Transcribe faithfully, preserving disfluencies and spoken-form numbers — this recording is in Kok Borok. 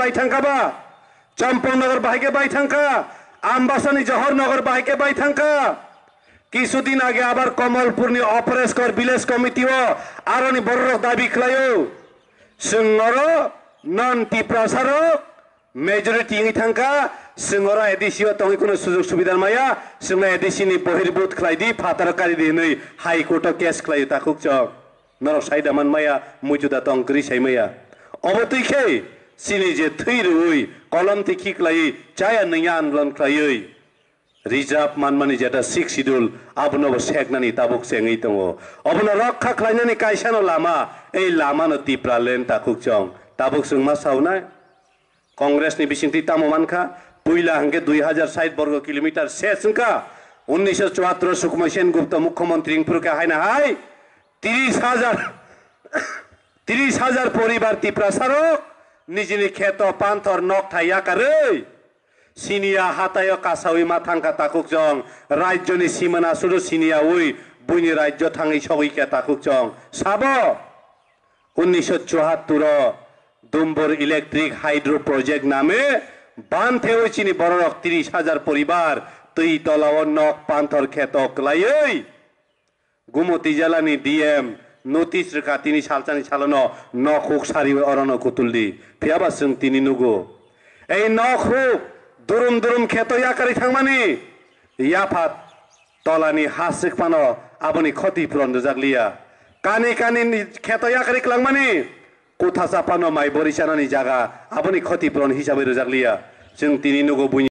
bai thangkha ba? Champang Nagar bahai khe bai thangkha, Ambasani Johor Nagar bahai khe bai thangkha. Kisudin age abar Kamalpurni Operaskor Village Committee o aroni bororok dabi khlaio. Chwng oro non Tiprasarok majority wngwi thangkha, chwng oro A D C o tongwi kheno sujog subida maya, chwngno A D C ni bohirbud khlai di, phataro kari di hwnwi High Court o case khlaio takhuk chwng. Norok sai da man maya, muitu da tong kwrwi sai maya. Obo twi khe chini je thwi rwui, kolom twi khiklaiwi, chaya nungya andolon khlaiwi, reserve manmani jeta sixth schedule, abono bo seknani tabuk chengwi tongo. Obono rokha khlainani kaisano lama, ei lamano Tipraland takhuk chwng. Tabuk chwng ma saunai? Congress ni bisingtwi tamo mankha, puila hwnkhe dui hajar sait borgo kilometer ses wngkha. Unnisho chuattor Sukhmoy Sen Gupta mukhyamantri wngphuru khe haino hai tris hajar, tris hajar poribar Tiprasarok nijini kheto panthor nokthai yakarwi siniya hataio kasawi ma thangkha takhuk chwng, rajyoni simana suru siniyawi buini rajyo thangwi sogwi khe takhuk chwng. Sabo? Unnisho chuhattor o Dumbur Electric Hydro Project name ban thewi chini bororok tris hajar poribar twi tolao nok panthor kheto kwlaiwi Gumoti jilani D M notice rwkha, tini salsani salono nok huk sariwi orono kutul di. Phiyaba chwng tini nugo. Ei nok huk durum durum kheto yakarwi thangmani yapha tolani ha swk phano aboni khoti puron rwjak liya. Kani kani ni kheto yakarwi kwlangmani kuthasa phano mai bori chanani jaga aboni khoti puron hisabai rwjak liya. Chwng tini nugo buini